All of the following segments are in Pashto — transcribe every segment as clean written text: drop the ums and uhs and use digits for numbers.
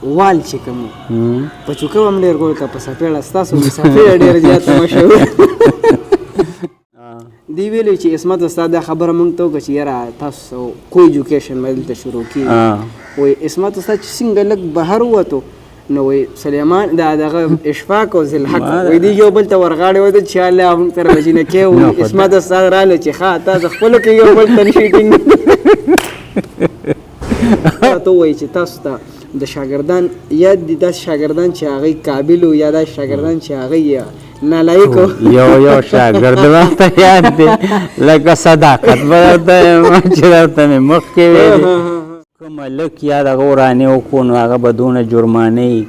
وال چې کوم په چوکه هم ډېر ګول کا په سپېړه، ستاسو څپېړه ډېره زیاته مشهوره دی. ویلي چې عصمت استاد دا خبره مونږ ته وکړه چې یاره تاسو کو ایجوکیشن به دلته شروع کیږي. وایي عصمت استاد چې څنګه لږ بهر ووتو نو وایي سلیمان دا دغه اشفاق او ذوالحق وایي دی یو بل ته ورغاړې وته چې الله مونږ سره به جینکۍ وو. عصمت استاد راله چې ښه تاسو خپلو کې یو بل ته نشي ټینګ. ته وایي چې تاسو ته د شاګردان یاد دي، داسې شاګردان چې هغوی قابل وو یا داسې شاګردان چې هغوی نالایق وو؟ یو یو شاګرد راته یاد دی، لکه صداقت به درته وایم چې درته مې مخکې ویلي، که ملک یا دغه ورانې وکړو نو هغه به دونه جرمانه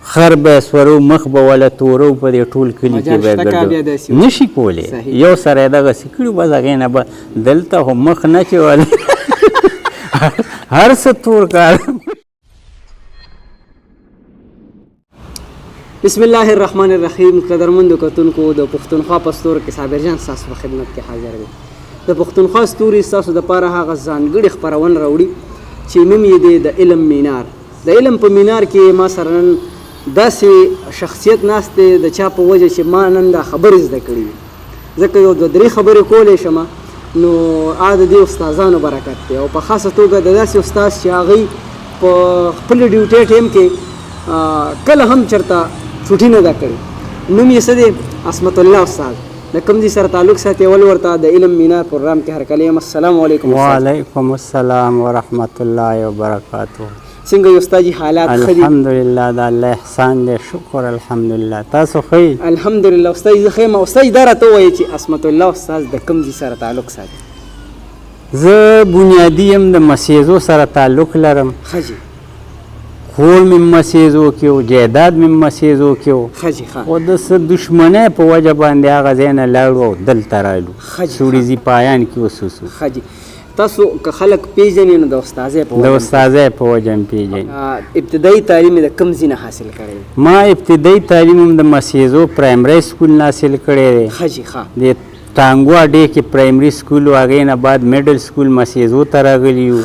خر به یې سورو، مخ به وله تورو، په دې ټول کلي کې به یې ګرځو، نشي کولی. یو سره یې دغسې کړي، بس هغې نه به دلته خو مخ نه چې وله هر څه تور کار. بسم الله الرحمن الرحیم. قدرمندو کتونکو، د پښتونخوا په ستورو کې صابر جان ستاسو په خدمت کې حاضر دی. د پښتونخوا ستوري ستاسو دپاره هغه ځانګړي خپرونه راوړي چې نوم یې دی د علم مینار. د علم په مینار کې ما سره نن داسې شخصیت ناست دی د چا په وجه چې ما نن دا خبرې زده کړې دي، ځکه یو دوه درې خبرې کولی شم نو هغه د دې استادانو برکت دی، او په خاصه توګه د داسې استاد چې هغوی په خپلې ډیوټۍ ټایم کې کله هم چېرته چوټي نه ده کړې. نوم یې څه دی؟ عصمت الله استاد. د کوم ځای سره تعلق ساتي؟ اول ورته د علم مینار پروګرام کې هرکلی یم. السلام علیکم. وعلیکم السلام ورحمت الله وبرکاته. څنګه یې استاد جي، حالات ښه دي؟ الحمدلله، د الله احسان دی، شکر الحمدلله. تاسو ښه یئ؟ الحمدلله استاد، زه ښه یم. استاد دا راته ووایه چې عصمت الله استاد د کوم ځای سره تعلق ساتي؟ زه بنیادي یم، د مسیزو سره تعلق لرم. ښه جي. کور مې مسیزو کې و، جایداد مې مسیزو کې و، خو د څه دښمنۍ په وجه باندې هغه ځای نه لاړو او دلته رالو، سوړیزي پایان کې اوس اوسو. ښه جي. تاسو که خلک پیژني نو د استادۍ په د استادۍ په وجه هم پیژني. ابتدایي تعلیم یې د کوم ځای نه حاصل کړی؟ ما ابتدایي تعلیم هم د مسیزو پرایمري سکول نه حاصل کړی دی. ښه جي. ښه. د ټانګو اډې کې پرایمري سکول و، هغې نه بعد میډل سکول مسیزو ته راغلي یو،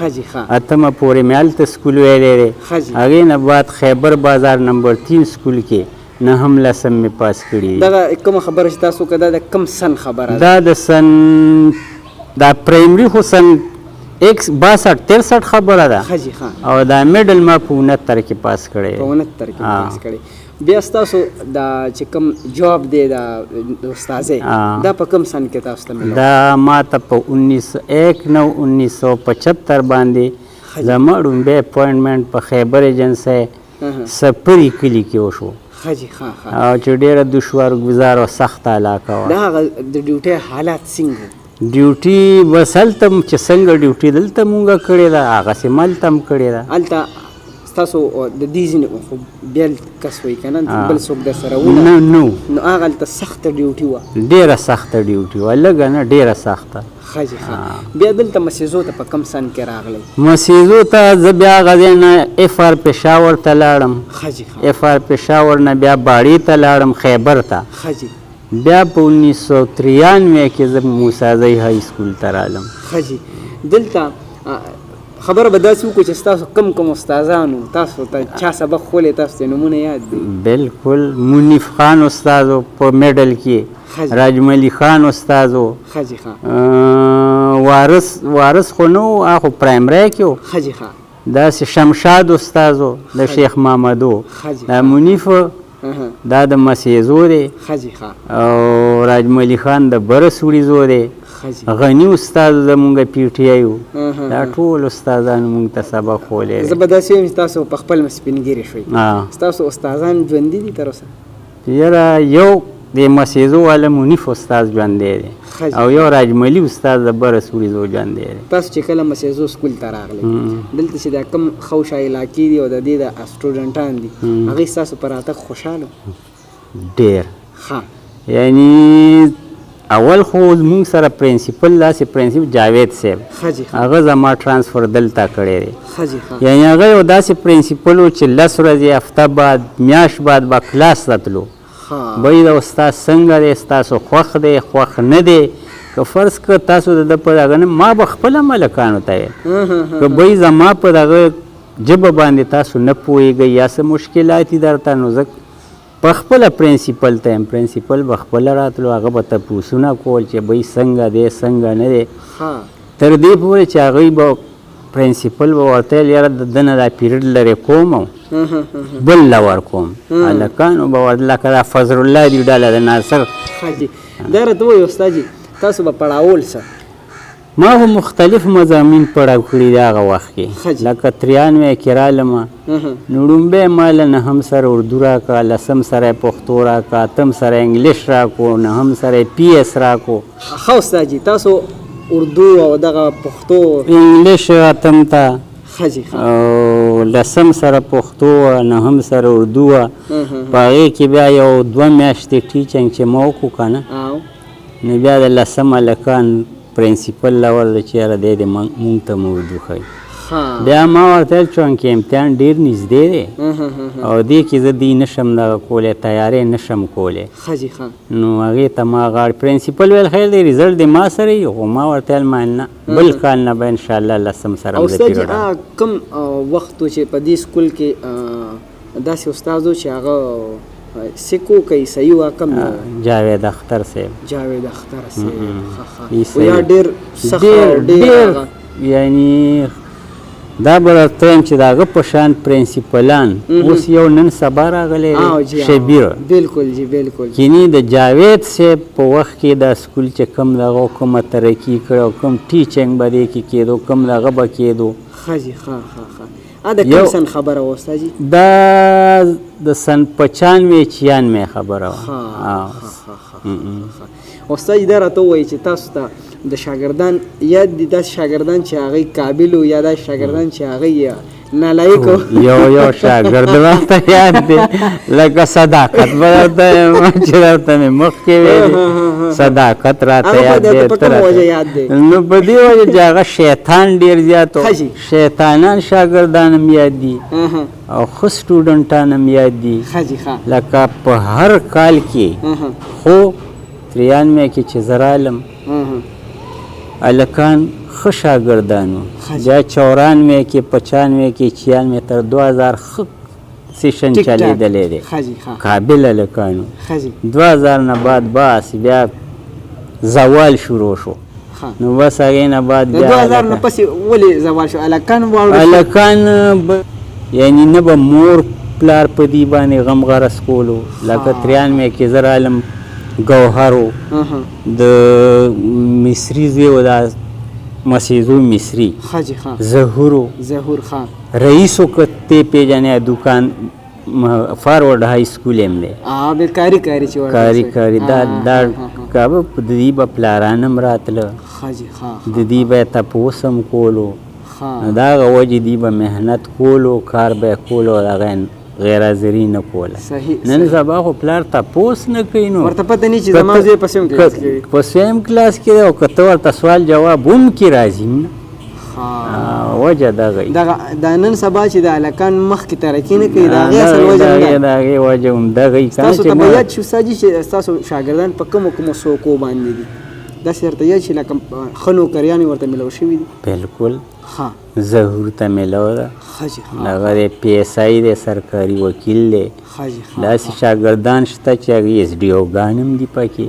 اتمه پورې مې هلته سکول ویلی دی. هغې نه بعد خیبر بازار نمبر 3 سکول کې نهم لسم مې پاس کړي دي. دغه کومه خبره چې تاسو وکړه دا د کوم سن خبره ده؟ دا د سن دا پرایمري خو سن 162 63 خبره ده، او دا میډل ما په 69 کې پاس کړی. په 69 کې پاس کړی. بیا ستاسو دا چې کوم جواب دی دا استادۍ دا په کوم سن کې تاسو ته ملاو؟ دا ما ته په 1975 باندې زما ړومبی اپوینټمنټ په خیبر ایجنسۍ سپري کلي کې وشو، او چې ډېره دشوار ګزار او سخته علاقه وه. دا هغه د ډیوټۍ حالات څنګه؟ ډیوټي بس هلته چې څنګه ډیوټي دلته مونږ کړې ده هغسې هم هلته هم کړې ده. هلته ستاسو د دې ځینې خو بېل کس وایي که نه، بل څوک در سره و نه؟ نه. نو هغه هلته سخته ډیوټي وه؟ ډېره سخته ډیوټي وه، لږه نه، ډېره سخته. ښه جي ښه. بیا دلته مسیزو ته په کوم سن کې راغلی؟ مسیزو ته زه بیا هغه ځای نه اف آر پېښور ته لاړم. ښه جي ښه. اف آر پېښور نه بیا باړې ته لاړم، خیبر ته. ښه جي. بیا په 1993 کې زه موسازۍ های سکول ته رالم. ښه جي. دلته خبره به داسې وکړو چې ستاسو کوم کوم استادان وو، تاسو ته چا سبق ښوولی، تاسو ته نومونه یاد دي؟ بالکل، منیف خان استاد و په میډل کې، راجملي خان استاد و. ښه جي ښه. وارث، وارث خو نه و، هغه خو پرایمرۍ کې و. ښه جي ښه. داسې شمشاد استاد و د شیخ محمدو. دا منیف دا د مسیزو دی، او راجملي خان د بره سوړیزو دی، غني استاد زمونږ پي ټي آی و. دا ټول استادانو مونږ ته سبق ښوولی دی. زه به داسې وایم چې تاسو په خپل سپین ږیري شوئ، ستاسو استادان ژوندي دي تر اوسه؟ یاره یو د مسیزو والا منیف استاد ژوندی دی، او یو راجملي استاد د بره سوړیزو ژوندی دی. تاسو چې کله مسیزو سکول ته راغلئ، دلته چې دا کوم خوشا علاقې دي او د دې د سټوډنټان دي، هغوی ستاسو په راتګ خوشحاله وو؟ ډېر. ښه. یعنی اول خو زموږ سره پرنسپل داسې پرنسپل جاوید صاحب، هغه زما ترانسفر دلته کړی دی. یعنی هغه یو داسې پرنسپل و چې 10 ورځې، هفته بعد، میاشت بعد به کلاس ته تلو، بای دا استاد څنګه دی، ستاسو خوښ دی خوښ نه دی؟ که فرض که تاسو د ده په دغه نه، ما به خپله ملکانو ته ویل که بای زما په دغه ژبه باندې تاسو نه پوهېږئ یا څه مشکلات دي درته، نو زه په خپله پرنسپل ته یم، پرنسپل به خپله راتلو، هغه به تپوسونه کول چې بھئی څنګه دی څنګه نه دی. تر دې پورې چې هغوی به پرنسپل به ورته ویل یاره د ده نه دا پیریډ لرې کوم او بل له ورکوم. هلکانو به ورته لکه دا فضل الله دي ډله د ناصر. دا راته ووایه استاد جي، تاسو به پړاول څه؟ ما خو مختلف مضامین پړاو کړي دي هغه وخت کې، لکه 93 کې رالم، نو ړومبی ما له نهم سره اردو راکړه، لسم سره یې پښتو راکړه، اتم سره انګلیش راکړو، نهم سره یې پي ایس راکړو. ښه استاد جي، تاسو اردو او دغه پښتو انګلیش اتم ته، او لسم سره پښتو وه، نهم سره اردو وه. په هغې کې بیا یو 2 میاشتې ټیچنګ چې ما وکړو که نه، نو بیا د لسم هلکان پرنسپل له ورله چې یاره دی دې مونږ ته هم اردو ښایي. بیا ما ورته ویل چونکې امتحان ډېر نږدې دی او دې کې زه دی نشم دغه کولی، تیاری نشم کولی. نو هغې ته ما غاړ پرنسپل ویل خیر دی ریزلټ دې ما سره وي، خو ما ورته ویل ما نه بل کال نه به انشاءالله لسم سره هم زه استاد جي، کوم وخت و چې په دې سکول کې داسې استاد و چې هغه سکو که عیسائی وه کوم یو؟ جاوید اختر صاحب. جاوید اختر صاحب، ښه ښه. یا ډېر سخت ډېر، یعنی دا به درته وایم چې د هغه په شان پرنسپلان اوس یو نن سبا راغلی دی شبیر. بالکل جی بالکل. کینی د جاوید صاحب په وخت کې دا سکول چې کوم دغه کومه ترقي کړه او کوم ټیچنګ به دې کې کېدو، کوم دغه به کېدو. ښه جي، ښه ښه ښه. د کوم سن خبره وه استاد جي؟ دا د سن 95 96 خبره وه. استاد جي دا راته ووایي چې تاسو ته د شاګردان یاد دي، داسې شاګردان چې هغوی قابل وو یا داسې شاګردان چې هغوی نالایق وو؟ یو یو شاګرد راته یاد دی، لکه صداقت به درته وایم چې درته مې مخکې ویلي، صداقت راته یاد دی. په کومه وجه یاد دی؟ نو په دې وجه چې هغه شیطان ډېر زیات و، شیطانان شاګردان هم یاد دي او ښه سټوډنټان هم یاد دي. لکه په هر کال کې خو 93 کې چې زه رالم هلکان ښه شاګردان وو، بیا 94 کې 95 کې 96 تر 2000 ښه سیشن چلېدلی دی، قابل هلکان وو. 2000 نه بعد بس بیا زوال شروع شو. نو بس هغې نه بعد بیا 2000 نه پسې ولې زوال شو؟ هلکان واړه هلکان یعنی نه به مور پلار په دې باندې غم غرس کولو. لکه 93 کې زه رالم ګوهر و، د مصري زوی و، دا مسیزو مصري ظهور و، رئیس و، که ته پېژنې دوکان فارورډ های سکول هم دی، کاري کاري چې کاري کاري دا دا کابه د دې به پلاران هم راتله، د دې به یې تپوس هم کولو. نو د هغه وجې دوی به محنت کولو، کار به یې کولو، هغه غیر حاضري نه کوله. نن سبا خو پلار تپوس نه کوي، نو ورته پته نه چې زما زوی په څویم کلاس کې دی، په څویم کلاس کې دی، او که ته ورته سوال جواب هم کې راځي نه، وجه دغه دغه د نن سبا چې د هلکان مخکې ترقي نه کوي، د هغې اصل وجه هم د هغې وجه هم دغه وي. تاسو ته به یاد شي استاد جي چې ستاسو شاګردان په کومو کومو څوکو باندې دي، داسې درته یاد شي لکه ښه نوکریانې ورته میلاو شوي دي؟ بالکل، ظهور ته میلاو ده، هغه دی پي ایس آی دی، سرکاري وکیل دی. داسې شاګردان شته چې هغې ایس ډي اوګان هم دي پکې،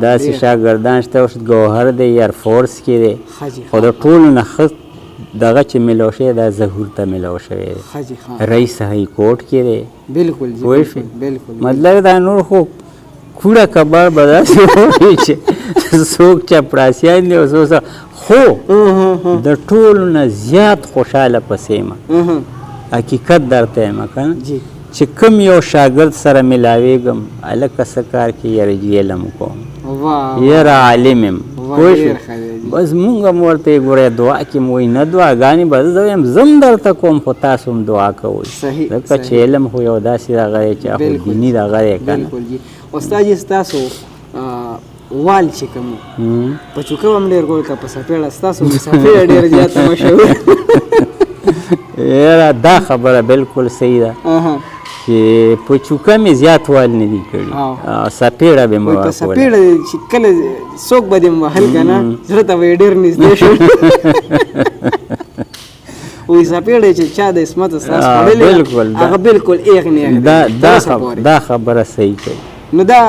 داسې شاګردان شته اوس ګوهر دی ایئر فورس کې دی. خو د ټولو نه ښه دغه چې میلاو شوی دا ظهور ته میلاو شوی دی، رئیس های کورټ کې دی. بالکل پوه شوې؟ مطلب دا نور خو کوړه کباړ به داسې وي چې څوک چپړاسیان دي او څوک، خو د ټولو نه زیات خوشحاله پسې یم، حقیقت درته یم که نه، چې کوم یو شاګرد سره ملاوېږم، هلکه څه کار کوې؟ یاره جي علم کوم، یاره عالم یم. پوه شوې؟ بس مونږ هم ورته ګوره دعا کې مو وایي، نه دعاګانې به زه وایم زه هم درته کوم، خو تاسو هم دعا کوئ، ځکه چې علم خو یو داسې دغه دی چې خو دیني دغه دی که نه. استاد جي ستاسو وال چې کوم په چوکه هم ډېر ګول که په څپېړه، ستاسو څپېړه ډېره زیاته مشهوره. یاره دا خبره بالکل صحیح ده چې په چوکه مې زیات وال نه دي کړي، څپېړه به مې په څپېړه چې کله څوک به دې وهل که نه، زړه ته به یې ډېر نږدې شو. وایي څپېړې چې چا د عصمت استاد خوړلې بالکل هغه بالکل ایغ نیغ دا دا دا خبره صحیح کوي. نو دا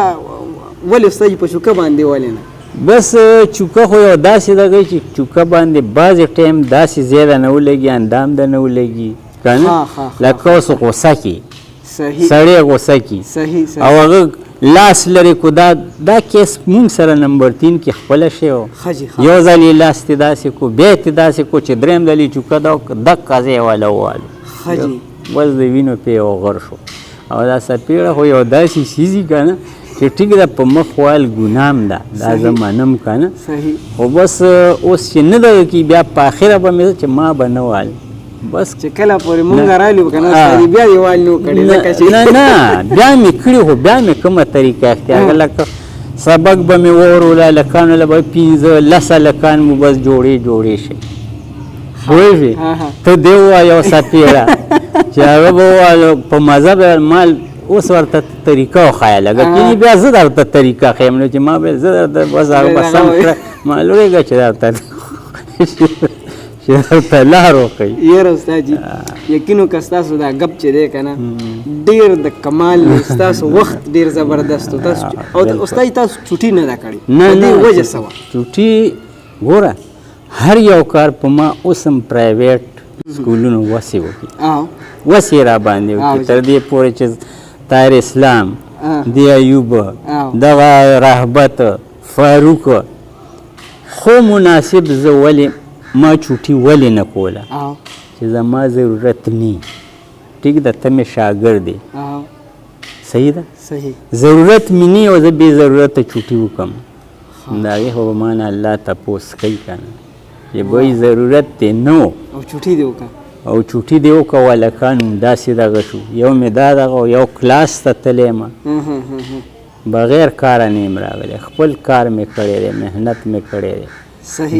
ولې استاد په چوکه باندې ولې نه؟ بس چوکه خو یو داسې دغه چې چوکه باندې بعضې ټایم داسې ځای ده نه ولګي، اندام ده نه ولګي که نه، لکه اوس غوسه کې سړی غوسه کی او هغه لاس لرې کو. دا دا کیس مونږ سره نمبر 3 کې خپله شوی و. یو ځل یې لاس ته داسې کو، بیا یې ته داسې کو چې دریم ځل یې چوکه دا دقه ځای والا ووالو، بس د وینو پې یو غر شو. او دا څپېړه خو یو داسې څیز وي که نه چې ټیک ده په مخ وال ګناه هم ده، دا زه منم که نه، خو بس اوس چې نه دغه کېږي بیا په اخره به مې چې ما به نه وال، بس چې کله پورې مونږ رالو که نه بیا یې وال نه کړی، ځکه چې نه نه بیا مې کړي، خو بیا مې کومه طریقه اختیار کړه، لکه سبق به مې ووروله هلکانو له به 15 هلکان مو بس جوړې جوړې شي، پوهېږې؟ ته دې ووایه یو څپېړه چې هغه به ووایه په مزه به مال اوس ورته طریقه وښایه لږه، کینې بیا زه درته طریقه ښیم، نو چې ما به زه درته بس هغه به سم کړه، ما لوړېږه چې درته چې درته لار وښیي. یاره استاد جي یقین وکړه ستاسو دا ګپ چې دی که نه ډېر د کمال دی، ستاسو وخت ډېر زبردست و. تاسو او استاد جي تاسو چوټي نه ده کړې، نه د دې وجه څه وه؟ چوټي ګوره هر یو کار په ما اوس هم پرایویټ سکولونو وسې وکړي، وسې را باندې وکړي، تر دې پورې چې طاهر اسلام، دی ایوب، دغه رهبت، فاروق، خو مناسب زه ولې ما چوټي ولې نه کوله چې زما ضرورت نی. ټیک ده ته مې شاګرد یې، صحیح ده، ضرورت مې نی او زه بې ضرورته چوټي وکړم، د هغې خو به ما نه الله تپوس کوي که نه چې بوی ضرورت دې نه و او چوټي دې وکړه، او چوټي دې وکړه، هلکان همداسې دغه شو، یو مې دا دغه یو کلاس ته تللی یم، بغیر کاره نه یم راغلی، خپل کار مې کړی دی، محنت مې کړی دی،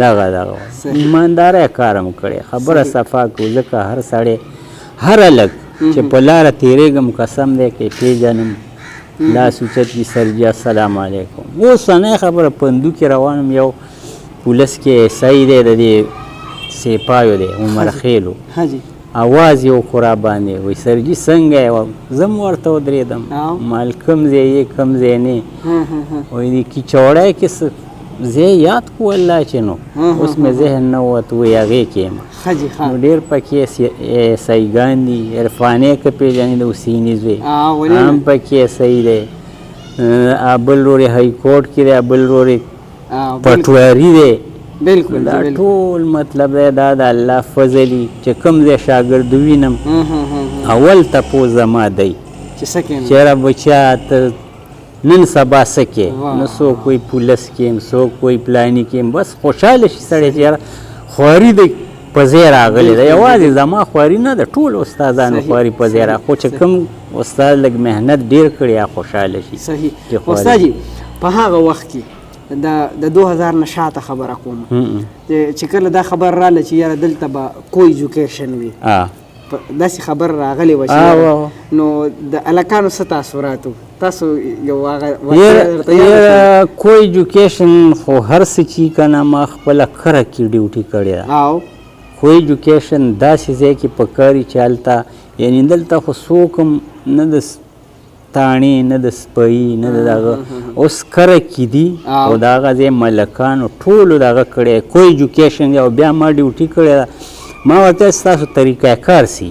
دغه دغه ایمانداری کار هم کړی، خبره صفا کړو. ځکه هر سړی هر هلک چې په لاره تېرېږم قسم دی که یې پېژنم لاس اوچت کړي سرجي السلام علیکم. اوسنۍ خبره پندو کې روان یم، یو پولیس کې ایس آی دی د دې سیپایو دی عمرخېلو، اواز یې وکړو را باندې، وایي سرجي څنګه یې؟ زه هم ورته ودرېدم، مال کوم ځای یې کوم ځای نه، وایي دې کیچوړی کې څه ځای یاد کو والله چې نو اوس مې ذهن نه ووت، وایي هغې کې یم. نو ډېر پکې ایس آی ګان دي، عرفانې که پېژنې د حسیني زوی هم پکې ایس آی دی، بل ورور یې های کورټ کې دی، بل ورور یې پټواري دی. بالکل دا ټول مطلب دی، دا د الله فضل چې کوم ځای شاګرد ووینم اول تپوس زما دی چې یاره بچیا ته نن سبا څه کې، نو څوک وایي پولیس کې یم، څوک وایي پلاني کې یم، بس خوشحاله شي سړی چې یاره خواري دی په ځای راغلې ده. یوازې زما خواري نه ده، ټول استادانو خواري په ځای راغلې، خو چې کوم استاد لږ محنت ډېر کړي هغه خوشحاله شي. صحیح. استاد جي په هغه وخت کې د 2000 نه شاته خبره کوم چې کله دا خبر راله چې یاره دلته به کو ایجوکیشن وي، داسې خبر راغلې وه چې نو د هلکانو څه تاثرات وو؟ تاسو یو هغه یاره کو ایجوکیشن خو هر څه چې که نه ما خپله کره کې ډیوټي کړې ده. کو ایجوکیشن داسې ځای کې پکار وي چې هلته یعنې دلته خو څوک هم نه د تاڼې نه د سپایي نه د دغه اوس کره کې دي، او د هغه ځای ملکانو ټولو دغه کړی کو ایجوکیشن دی. او بیا ما ډیوټي کړې ده، ما ورته ستاسو طریقه کار سي،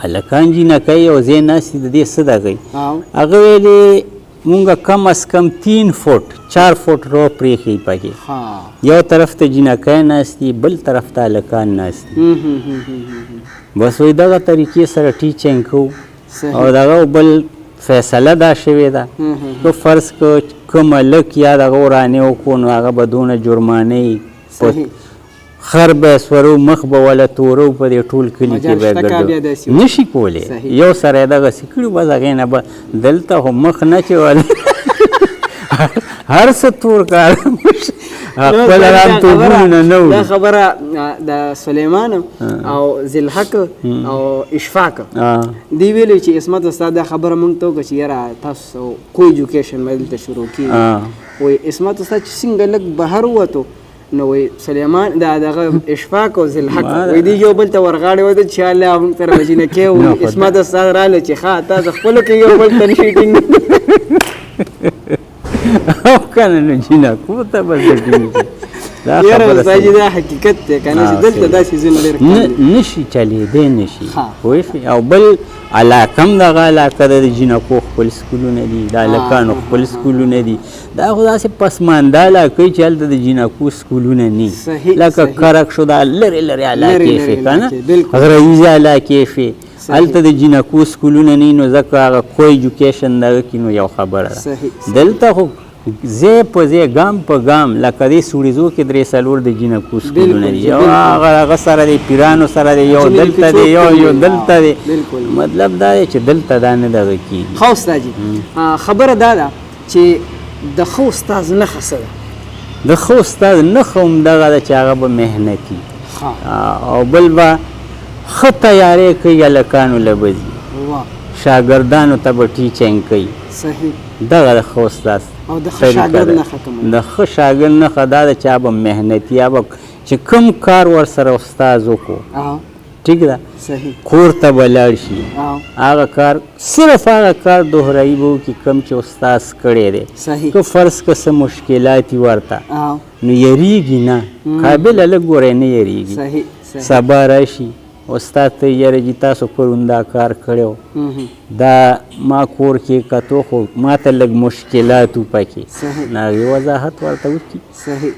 هلکان جینکۍ یو ځای ناست دي د دې څه دغه هغه ویلې مونږ کم از کم 3 فوټ 4 فوټ رو پرېښی پکې، یو طرف ته جینکۍ ناست دي بل طرف ته هلکان ناست دي، بس وایي دغه طریقې سره ټیچینګ کوو. او دغه بل فیصله دا شوې ده که فرض که کوم هلک یا دغه ورانې وکړو نو هغه به دونه جرمانه خر به یې سورو، مخ به وله تورو، په دې ټول کلي کې به یې ګرځو، نه شي کولی. یو سره یې دغسې کړي بس هغې نه به دلته خو مخ نه چې وله هر څه تور کار خپل آرام توبونه نه وړي. دا خبره د سلیمان او ذوالحق او اشفاق دی ویلي چې عصمت استاد دا خبره مونږ ته وکړه چې یاره تاسو کو ایجوکیشن به دلته شروع کېږي. وایي عصمت استاد چې څنګه لږ بهر ووتو نو وایي سلیمان دا دغه اشفاق او ذوالحق وایي دوی یو بل ته ورغاړې وته چې الله موږ سره به جینکۍ وو. عصمت استاد راغله چې ښه تاسو خپلو کې یو بل ته نشي ټینګ. او که نه نو جینکو ته به څه ټینګ شي؟ دا خبره استاد جي دا حقیقت دی که نه چې دلته دا څیزونه ډېر کم دي، نه شي چلېدی نه شي، پوه شوې؟ او بل علاقه هم دغه علاقه ده، د جینکو خپل سکولونه دي، د هلکانو خپل سکولونه دي. دا خو داسې پسمانده علاقه چې هلته د جینکو سکولونه نه، لکه کرک شو، دا لرې لرې علاقې شوې که نه، غره ییزې علاقې شوې، هلته د جینکو سکولونه نه، نو ځکه هغه کو ایجوکیشن دغه کې نو یو خبره ده. دلته خو ځای په ځای ګام په ګام لکه دې سوړیزو کې 3-4 د جینکو سکولونه دي، یو هغه سره دی پیرانو سره دی، یو دلته دی، یو دلته دی. مطلب دا دی چې دلته دا نه دغه کېږي. ښه استاد جي، خبره دا ده چې د ښه استاد نښه څه ده؟ د ښه استاد نښه هم دغه ده چې هغه به محنتي او بل به ښه تیاری کوي، هلکانو له به ځي، شاګردانو ته به ټیچنګ کوي. دغه د ښه استاد او د ښه شاګرد نښه کومه؟ د ښه شاګرد نښه دا ده چې هغه به محنتي، هغه به چې کوم کار ورسره استاد وکړو، ټیک ده، کور ته به لاړ شي، هغه کار صرف هغه کار دوهرایي به وکړي کوم چې استاد کړی دی. که فرض که څه مشکلات وي ورته نو یریږي نه، قابل هلک ګوری نه یریږي، سبا راشي استاد ته یاره جي تاسو پرون دا کار کړی و، دا ما کور کې کتو خو ما ته لږ مشکلات و پکې، نو هغې وضاحت ورته وکړي. صحیح.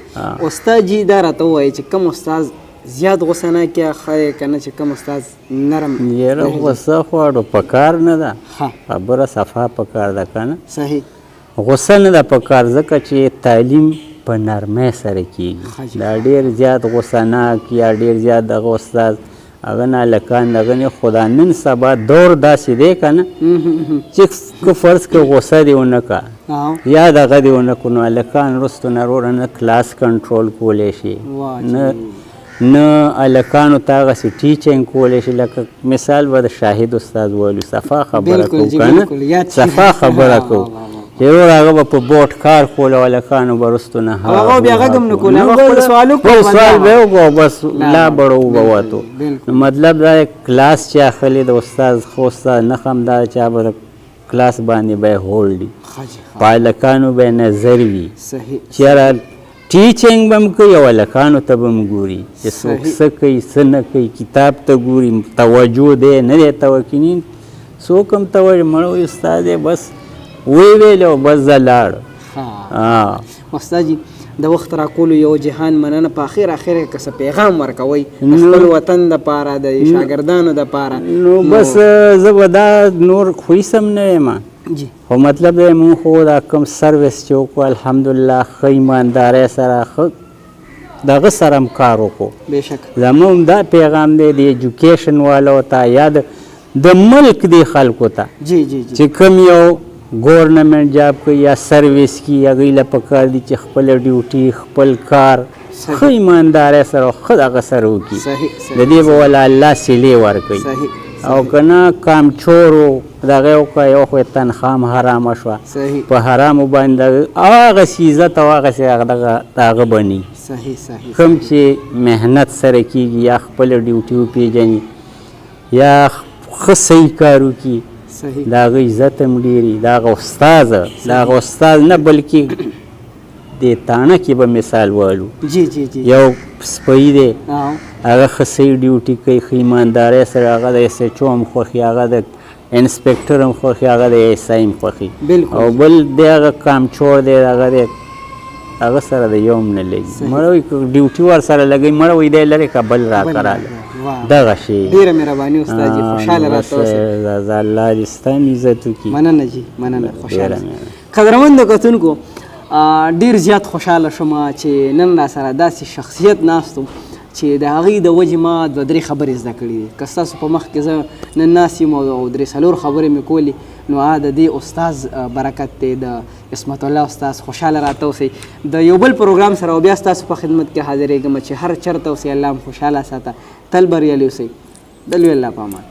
استاد جي دا راته ووایي چې کوم استاد زیات غوسه نه کړي ښه دی که نه چې کوم استاد نرم؟ یاره غوسه خو اړو پکار نه ده، خبره صفا پکار ده که نه. صحیح. غوسه نه ده پکار ځکه چې تعلیم په نرمۍ سره کېږي. دا ډېر زیات غوسه ناک یا ډېر زیات دغه استاد هغه نه هلکان دغه نه، خو دا نن سبا دور داسې دی که نه چې که فرض که غوسه دې ونه کړه یا دغه دې ونه کړو نو هلکان وروستو نه وروره نه کلاس کنټرول کولی شي، نه هلکانو ته هغسې ټیچنګ کولی شي. لکه مثال به د شاهد استاد والو، صفا خبره کوو که نه، صفا خبره کوو چې وروره هغه به په بورډ کار کول او هلکانو به وروستو نه هغه بیا غږ هم نه کول، هغه خپل سوال وکړو، خپل سوال به یې وکړو بس لا بړو به وتو. نو مطلب دا دی کلاس چې اخلي د استاد ښه استاد نښه هم دا ده چې هغه به د کلاس باندې به یې هولډ وي، په هلکانو به یې نظر وي چې یاره ټیچنګ به هم کوي او هلکانو ته به هم ګوري چې څوک څه کوي څه نه کوي، کتاب ته ګوري، توجه دی نه دی توجه، څوک هم توجه مړه وایي استاد دی بس ویې ویل او بس زه لاړ. استاد جي د وخت راکولو یو جهان مننه. په اخر اخر کې که څه پیغام ورکوئ د خپل وطن دپاره، د شاګردانو دپاره؟ نو بس زه به دا نور خو هېڅ هم نه یم، خو مطلب دی مونږ خو دا کوم سروس چې وکړو الحمدلله ښه ایماندارۍ سره ښه دغه سره هم کار وکړو. زموږ دا پیغام دی د ایجوکیشن والو ته یا د ملک دی خلکو ته چې کوم یو ګورنمنټ جاب کوي یا سروس کوي، هغوی له پکار دي چې خپله ډیوټي خپل کار ښه ایماندارۍ سره او ښه دغه سره وکړي، د دې به وله الله صلې ورکوي. او که نه کامچور و دغه یې وکړه، یو خو یې تنخوا هم حرامه شوه، په حرامو باندې هغسې عزت او هغسې دغه د هغه به نه وي. کوم چې محنت سره کېږي یا خپله ډیوټي وپېژني یا ښه صحیح کار وکړي، د هغه عزت هم ډېر وي. د هغه استاد، د هغه استاد نه بلکې د تاڼه کې به مثال والو، یو سپی دی هغه ښه صحیح ډیوټي کوي، ښه ایماندارۍ سره، هغه د ایس ایچ او هم خوښي، هغه د انسپکټر هم خوښي، هغه د ایس آی هم خوښي، او بل دی هغه کامچور دی، هغه دی هغه سره د یو هم نه لګي، مړه وایي که ډیوټي ورسره لګوي مړه وایي دی لرې که بل راکړه راله دغه شی. ډېره مهرباني استاد جي، خوشحاله راته اوسئ. الله دې ستا هم عزت وکړي. مننه جي، مننه، خوشحاله. قدرمند کتونکو ډېر زیات خوشحاله شوم چې نن را سره داسې شخصیت ناست وم چې د هغې د وجې ما 2-3 خبرې زده کړې دي. که ستاسو په مخ کې زه نن ناست یم او 3-4 خبرې مې کولې نو هغه د دې استاد برکت دی، د عصمت الله استاد. خوشحاله راته اوسئ. د یو بل پروګرام سره او بیا ستاسو په خدمت کې حاضرېږم چې هر چېرته اوسئ الله هم خوشحاله ساته، تل بریالي اوسئ. د لوی الله په امان.